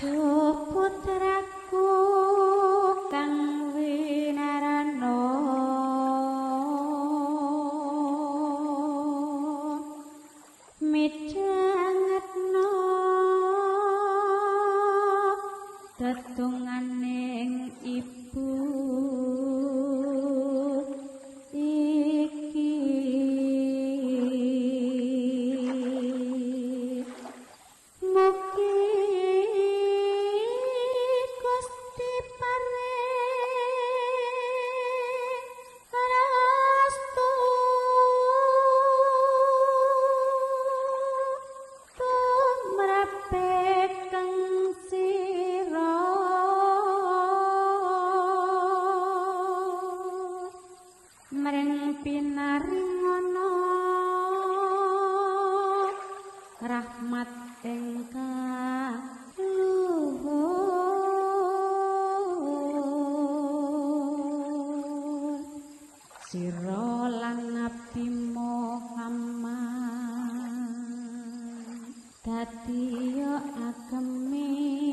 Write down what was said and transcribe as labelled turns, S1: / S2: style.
S1: Duh putraku kang winarana, midhangetna tetunganing ibu iki. Mugi Gusti paring restu tumrape kang sira mring pinaringono rahmat ingkang luhur. Sira lan Nabi Muhammad dadi ya agemi